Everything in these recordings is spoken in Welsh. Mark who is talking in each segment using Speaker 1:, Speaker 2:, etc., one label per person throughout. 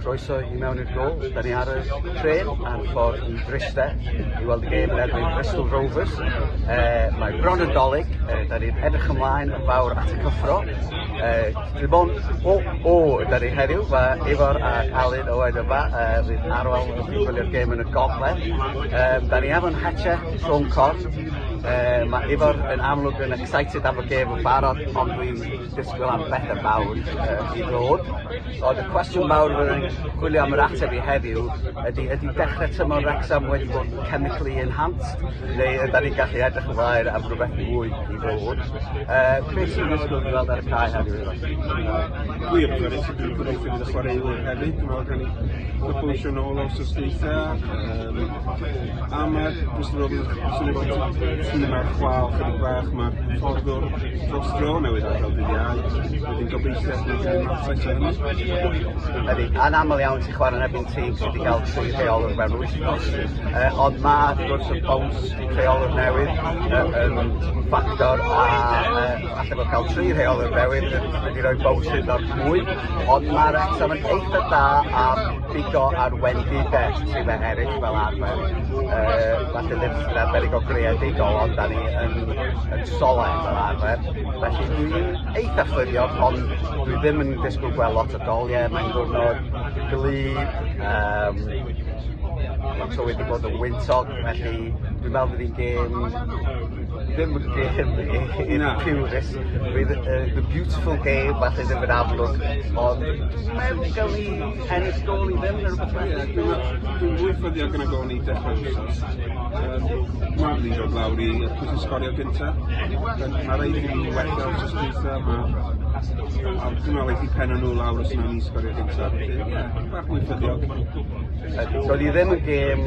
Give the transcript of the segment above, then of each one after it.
Speaker 1: Croeso i mewn i'r gôl. Da ni ar y trên ar ffordd i Bryste i weld y gêm yn erbyn Bristol Rovers. Uh, mae bron yn dolyg, uh, da ni'n edrych ymlaen yn fawr at y cyffro. Uh, dim ond o, o, da ni heddiw, mae Ifor ac Alun Owen yma, uh, fydd Arwel yn gwylio'r gêm yn y gogledd. Um, da ni efo'n hatcher, Sean Corn. Uh, mae Ifor yn amlwg yn excited am y gêm yn barod, ond dwi'n disgwyl am bethau mawr uh, i ddod. Ond y cwestiwn mawr fydd yn chwilio am yr ateb i heddiw ydy, ydy dechrau tymor Wrexham wedi bod yn chemically enhanced, neu ydy ni'n gallu edrych ymlaen am rhywbeth mwy i ddod. Uh, beth sy'n disgwyl i weld ar y cae heddiw?
Speaker 2: Dwi yn bryderus, dwi'n gobeithio fydd y chwaraewyr hefyd, dwi'n meddwl gael ni cwpl eisiau nôl o'r sosdeitha. Um, a mae Bristol Rovers yn bod tîm ar chwal chydig bach, mae'r fforddwr dros dro newydd adael dydd Iau, wedyn gobeithio bod ni'n mantais o hynny.
Speaker 1: Ydy, anaml iawn ti'n chwarae yn erbyn tîm sydd wedi cael tri rheolwr mewn wythnos, uh, ond mae wrth gwrs y bows rheolwr newydd uh, yn ffactor a uh, falle bod cael tri rheolwr newydd yn wedi rhoi bows hyd yn oed mwy, ond mae'r Wrexham yn eitha da a bigo ar wendidau tîmau eraill fel arfer. Uh, falle ddim yn arbennig o greadigol, ond da ni yn, yn soled fel arfer. Felly dwi'n eitha ffyddiog, ond dwi ddim yn disgwyl gweld lot o goliau. Mae'n ddwrnod gwlyb, um, mae'r tywydd wedi bod yn wyntog, felly dwi'n meddwl bydd hi'n gêm ddim yn gêm i'r purist. Bydd uh, the beautiful game falle ddim yn amlwg, ond dwi'n meddwl gawn ni ennill gôl i ddim neu rhywbeth felly.
Speaker 2: Dwi'n fwy ffyddiog yn y gôl ni dechrau'r wythnos. Um, Mae'n mynd i ddod lawr i pwy sy'n sgorio gynta. Mae rhaid i ni wella wythnos dwytha. Mae a dwi'n meddwl eith i pen nhw lawr os yna ni sgorio gynta. Felly, ie, bach mwy ffyddiog.
Speaker 1: Doedd hi ddim yn gêm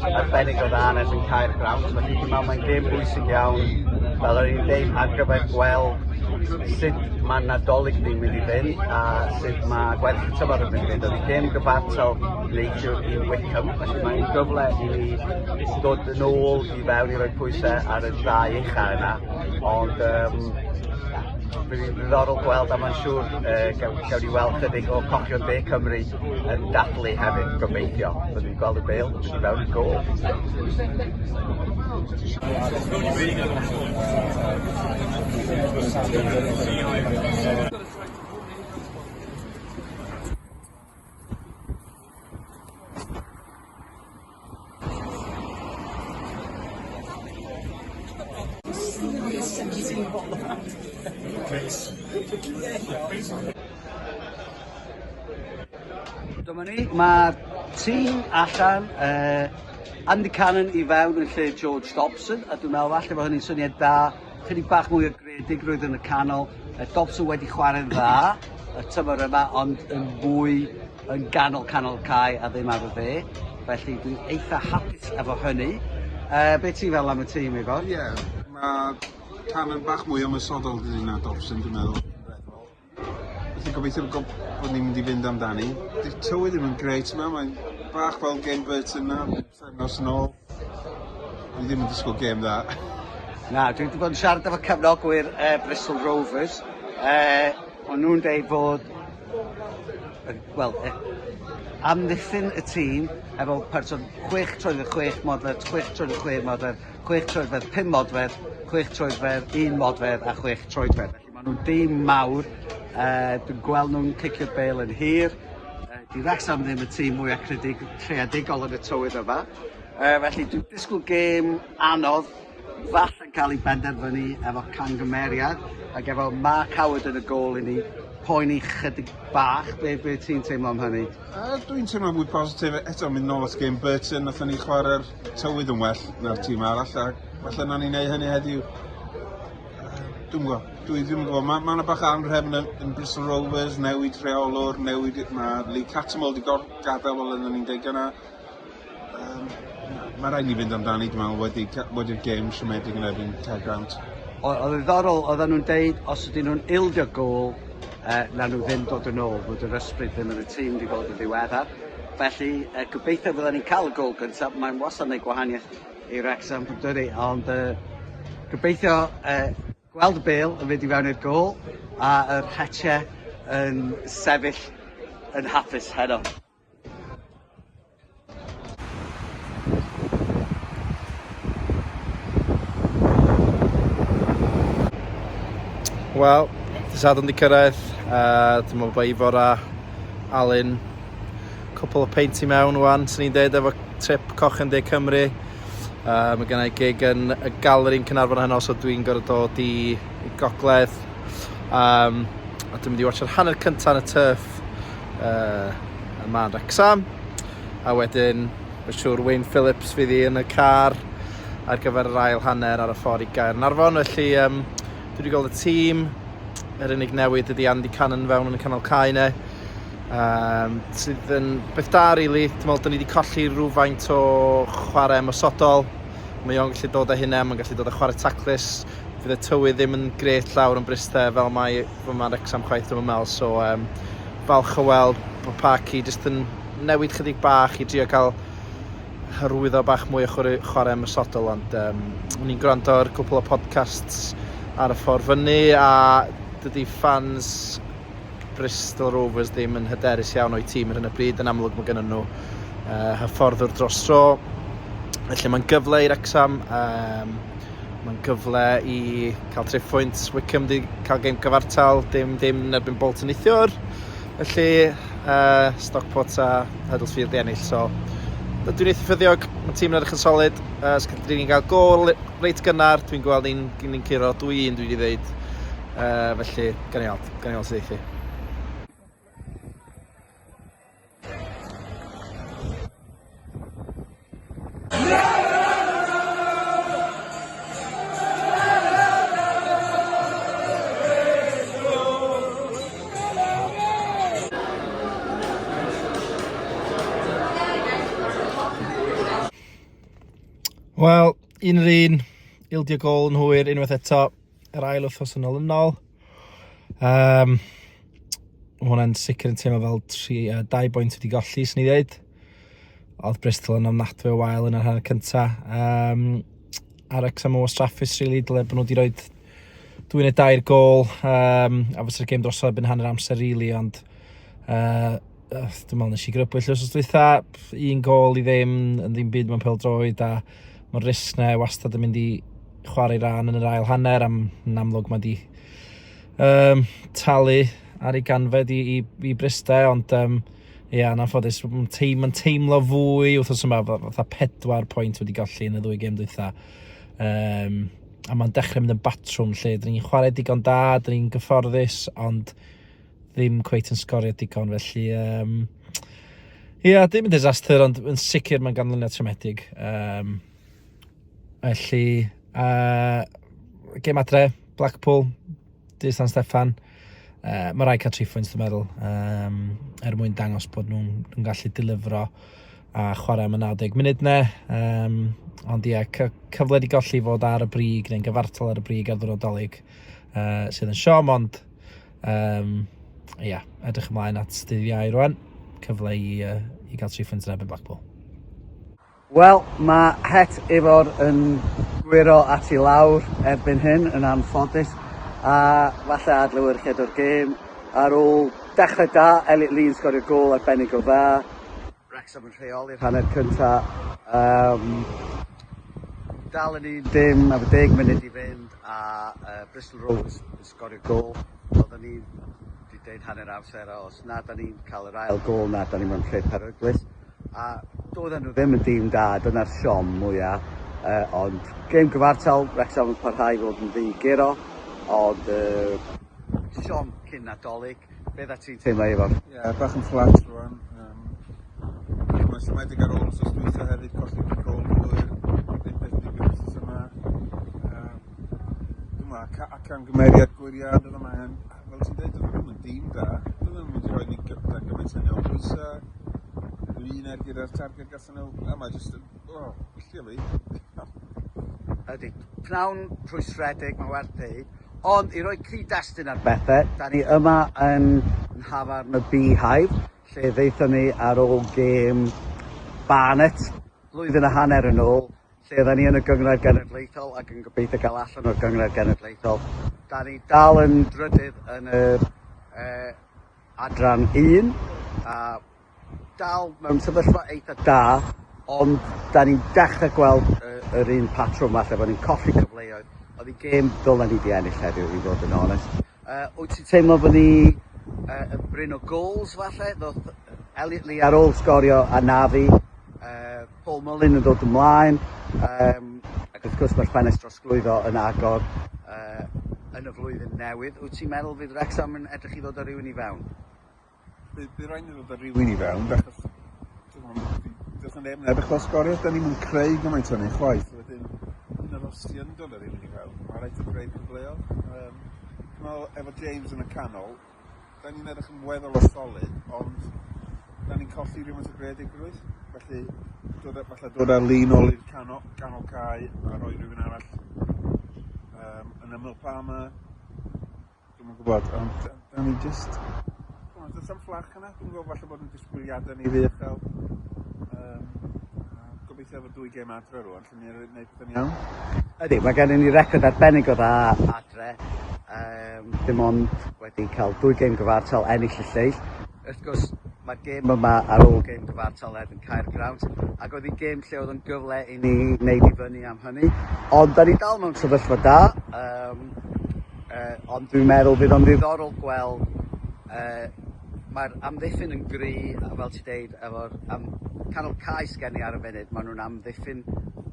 Speaker 1: arbennig o dda yn erbyn Caergrawnt, felly dwi'n meddwl mae'n gêm bwysig iawn, fel o'n i'n deud, ar gyfer gweld sut mae Nadolig ni'n mynd i fynd a sut mae gweddill y tymor yn mynd i fynd. Oedd hi gêm gyfartal neithiwr i Wickham, felly mae'n gyfle i ni dod yn ôl i fewn i roi pwysau ar y ddau ucha yna, ond um, bydd hi'n ddiddorol gweld a mae'n siŵr uh, gawn, gawn ni weld chydig o cochion De Cymru yn dathlu hefyd, gobeithio. Byddwn ni'n gweld y bêl yn mynd i fewn i gôl. Dyma ni, mae'r tîm allan, uh, Andy Cannon i fewn yn lle George Dobson, a dwi'n meddwl falle bod hynny'n syniad da, chydig bach mwy o greadigrwydd yn y canol. Uh, Dobson wedi chwarae'n dda y tymor yma, ond yn fwy yn ganol canol cae a ddim ar y dde, felly dwi'n eitha hapus efo hynny. Uh, be ti'n fel am y tîm, Ifor?
Speaker 2: Ie, yeah, mae Cannon bach mwy ymosodol dydy na Dobson, dwi'n meddwl. Felly gobeithio bod ni'n mynd i fynd amdani. Dy'r tywydd ddim yn grêt yma, mae'n bach fel game Burton na, pythefnos yn ôl. Dwi ddim yn disgwyl gêm dda.
Speaker 1: Na, dwi wedi bod yn siarad efo cefnogwyr uh, Bristol Rovers. Uh, o'n nhw'n deud fod wel, amddiffyn y tîm efo person 6 troedfedd 6 modfedd, 6 troedfedd 6 modfedd, 6 troedfedd 5 modfedd, 6 troedfedd 1 modfedd a 6 troedfedd. Felly maen nhw'n dîm mawr, uh, dwi'n gweld nhw'n cicio'r bêl yn hir. Uh, di Wrexham ddim y tîm mwyaf creadigol yn y tywydd yma. Uh, felly dwi'n disgwyl gêm anodd, falle'n cael ei benderfynu efo cangymeriad ac efo Mark Howard yn y gôl i ni poeni chydig bach. Be, be ti'n teimlo am hynny?
Speaker 2: Uh, dwi'n teimlo mwy positif. Eto, mynd nôl at gêm Burton, nathon ni chwarae'r tywydd yn well na'r tîm arall, a falle nawn ni neud hynny heddiw. Dwi'n gwybod, dwi ddim yn gwybod. Mae ma yna bach o anrhefn yn, yn Bristol Rovers, newid rheolwr, newid... Mae Lee Cattermole wedi gadael fel oedden ni'n deud gyna. Um, mae rhaid ni fynd amdani, dwi'n meddwl, wedi, wedi'r gêm siomedig yn erbyn Caergrawnt.
Speaker 1: Oedd ddiddorol, oedden nhw'n deud, os ydyn nhw'n ildio gôl, eh, na nhw ddim dod yn ôl, bod yr ysbryd ddim yn y tîm wedi bod yn ddiweddar. Felly, eh, gobeithio fydden ni'n cael y gôl gyntaf, mae'n wastad wneud gwahaniaeth i Wrexham, dydy, ond eh, gobeithio eh, gweld y bêl yn mynd i fewn i'r gôl. a yr hetiau yn sefyll yn hapus heno.
Speaker 3: Wel, dydd Sadwrn 'di cyrraedd, a dwi'n meddwl bod Ifor a Alun cwpl o peint i mewn wan, swn i'n deud, efo trip Cochyn De Cymru. Mae gennau gig yn y Galeri yn Caernarfon heno, so dwi'n gorfod dod i, i Gogledd. Um, a dwi'n mynd i watcho'r hanner cyntaf yn y turf yma yn Wrecsam. A wedyn, mae'n siŵr Wayne Phillips fydd hi yn y car ar gyfer yr ail hanner ar y ffordd i Gaernarfon. Felly, dwi wedi gweld y tîm. Yr unig newid ydy Andy Cannon fewn yn y canol cae ne. Sydd yn beth da, really. Dwi'n meddwl, dyn ni wedi colli rhywfaint o chwarae ymosodol. Mae o'n gallu dod â hynna, mae'n gallu dod â chwarae taclus. Fydd y tywydd ddim yn grêt lawr yn Bryste fel mae fyma'n Wrecsam chwaith, dwi'n meddwl. So, falch o weld bod Parky jyst yn newid chydig bach i drio cael hyrwyddo bach mwy o chwarae, chwarae ymosodol, ond o'n i'n gwrando ar cwpl o podcasts ar y ffordd fyny, a dydy fans Bristol Rovers ddim yn hyderus iawn o'i tîm ar hyn o bryd. Yn amlwg mae gennym nhw hyfforddwr dros tro. Felly mae'n gyfle i Wrecsam, mae'n gyfle i cael tri phwynt. Wickham wedi cael gêm gyfartal, dim dim yn erbyn Bolton neithiwr. Felly Stockport a Huddersfield i ennill. So dwi'n eitha ffyddiog, mae tîm yn edrych yn solid. Os gallu ni'n cael gôl reit gynnar, dwi'n gweld ni'n ni curo 2-1 dwi wedi dweud. Felly, gawn ni weld, gawn ni weld sut eithi. Wel, un yr un, ildio gol yn hwyr unwaith eto, yr ail wythnos yn olynol. Mae hwnna'n sicr yn teimlo fel tri, dau boint wedi golli, swn i ddeud. Oedd Bristol yn ofnadwy o wael yn yr hanner cynta. A Wrexham yn wastraffus, really, dyle bod nhw wedi rhoi dwy neu dair gol, a fysa'r gêm drosodd erbyn hanner amser, really, ond dwi'n meddwl nes i grybwyll wythnos dwytha, un gol i ddim, yn ddim byd mewn pêl-droed, a mae'r risg 'na wastad yn mynd i chwarae ran yn yr ail hanner, am yn amlwg mae di talu ar ei ganfed i Bryste, ond ie, yn anffodus, mae'n teim, teimlo fwy wythnos yma, fatha 4 pwynt wedi golli yn y ddwy gêm dwytha. A mae'n dechrau mynd yn batrwm lle dyn ni'n chwarae digon da, dyn ni'n gyfforddus, ond ddim cweit yn sgorio digon, felly ie, yeah, dim yn disaster, ond yn sicr mae'n ganlyniad siomedig. Felly, gêm adre, Blackpool, dydd San Steffan, mae rhaid cael 3 phwynt dwi'n meddwl, er mwyn dangos bod nhw'n nhw gallu delifro a chwarae am y 90 munud ne. Ond ie, yeah, cyfle di golli fod ar y brig neu'n gyfartal ar y brig ar ddwrnod Dolig, sydd yn siom, ond ie, yeah, edrych ymlaen at dydd Iau rwan, cyfle i gael 3 phwynt yn erbyn Blackpool.
Speaker 1: Wel, mae het Ifor yn gwyro at i lawr erbyn hyn, yn anffodus, a falle adlewyrchiad o'r gêm. Ar ôl dechrau da, Elliot Lee yn sgorio gôl arbennig o dda. Wrexham yn rheoli'r hanner cynta. Dal yn 1-0, efo 10 munud i fynd, a Bristol Rovers yn sgorio gôl. Oedden ni wedi deud hanner amser, os na da ni'n cael yr ail gôl na, da ni mewn lle peryglus. A doedden nhw ddim yn dîm da, dyna'r siom mwyaf. Ond gêm gyfartal, Wrexham yn parhau i fod yn ddi-guro, ond siom cyn Nadolig. Be dda ti'n teimlo, Ifor?
Speaker 2: Ie, yeah, bach yn fflat rwan. Mae'n siomedig ar ôl wythnos dwytha hefyd, colli gôl hwyr, ddim beth digwydd wythnos yma. Dwi'n meddwl, a camgymeriad gwiriad oedd yma, fel ti'n dweud, oedd nhw'n dîm da. Doedden nhw'n mynd i roi ni gyda gymaint hynny o bwysau. Un ergyd ar targed gathen nhw, a mae jyst yn, oh, wylltio fi.
Speaker 1: Ydy, pnawn rhwystredig, mae werth deud. Ond i roi cyd-destun ar bethau, da ni yma yn nhafarn y Beehive, lle ddeithon ni ar ôl gêm Barnet, blwyddyn a hanner yn ôl, lle oedden ni yn y Gynghrair Genedlaethol ac yn gobeithio gael allan o'r Gynghrair Genedlaethol. Da ni dal yn drydydd yn y uh, adran 1 a dal mewn sefyllfa eitha da, ond da ni'n dechrau gweld yr un patrwm falle bod ni'n colli cyfleoedd. Oedd hi gêm ddylen ni di ennill heddiw i fod yn onest. Wyt ti'n teimlo bod ni yn brin o goals falle? Ddoth Elliot Lee ar ôl sgorio anafu, Paul Mullin yn dod ymlaen, ac wrth gwrs mae'r ffenest drosglwyddo yn agor yn y flwyddyn newydd. Wyt ti'n meddwl fydd Wrexham yn edrych i ddod â rhywun i fewn?
Speaker 2: Bydd, bydd rhaid ni ddod â rhywun i fewn, achos does na neb yn edrych fel sgoriwr, da ni'n mynd creu gymaint o'n ei chwaith, wedyn hyn o'r os ti yn dod â rhywun i fewn, mae rhaid i greu cyfleoedd. Dwi'n meddwl efo James yn y canol, da ni'n edrych yn weddol o solid, ond da ni'n colli rhywfaint o greadigrwydd, felly dod â, falle dod â Lee nôl i'r canol, ganol cae a rhoi rhywun arall yn ymyl Palmer. Dwi'm yn gwybod, ond da ni jyst... Dwi'n does am fflach yna. Dwi'n gwybod falle bod yn disgwyliadau ni rhy uchel. Gobeithio efo dwy gêm adre rwan, lle ni'n gwneud pethau'n iawn.
Speaker 1: Ydy, mae gennym ni record arbennig o dda adre. Dim ond wedi cael dwy gêm gyfartal, ennill y lleill. Wrth gwrs, mae'r gêm yma ar ôl gêm gyfartal erbyn Caergrawnt, ac oedd hi'n gêm lle oedd yn gyfle i ni wneud i fyny am hynny. Ond da ni dal mewn sefyllfa da, ond dwi'n meddwl fydd o'n ddiddorol gweld mae'r amddiffyn yn gry, a fel ti'n deud, efo'r canol cae sgen ni ar y funud, maen nhw'n amddiffyn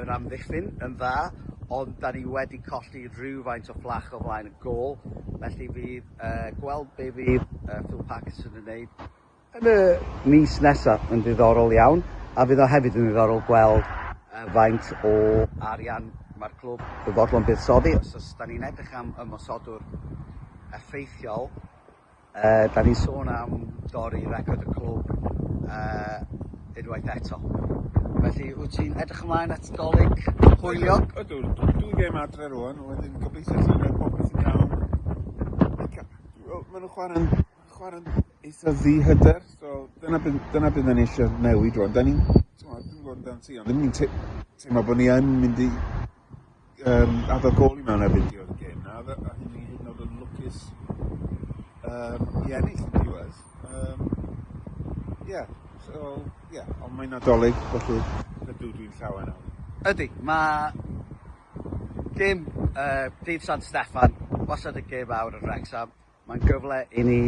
Speaker 1: yr amddiffyn yn dda, ond da ni wedi colli rhywfaint o fflach o flaen y gôl, felly fydd gweld be fydd Phil Parkinson yn wneud yn y mis nesaf yn ddiddorol iawn, a fydd o hefyd yn ddiddorol gweld faint o arian mae'r clwb yn fodlon buddsoddi. Os oes da ni'n edrych am ymosodwr effeithiol, da ni'n sôn am dorri record y clwb unwaith eto. Felly, wyt ti'n edrych ymlaen at Dolig hwyliog?
Speaker 2: Ydw, dwy gêm adre rwan, wedyn gobeithio allan ni popeth yn iawn. Maen nhw'n chwarae'n chwarae'n eitha ddihyder, so dyna beth dyna beth ni eisiau newid rwan. Da ni'n, dwi'n gwybod amdano ti, ond ddim ni'n teimlo bod ni yn mynd i adael gôl i mewn erbyn diwedd y gêm na, a hynny hyd yn oed yn lwcus i ennill yn diwedd. Yeah, so, yeah, ond mae'n Nadolig, felly ydw dwi'n llawen awr.
Speaker 1: Ydy, mae gêm dydd San Steffan, wastad y gêm fawr yn Wrecsam. Mae'n gyfle i ni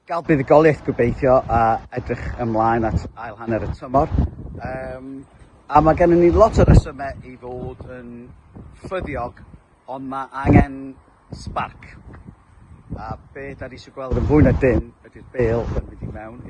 Speaker 1: gael buddugoliaeth gobeithio a edrych ymlaen at ail hanner y tymor. A mae gennym ni lot o resymau i fod yn ffyddiog, ond mae angen sparc. A be da ni eisiau gweld yn fwy na dim ydy'r bêl yn mynd i mewn.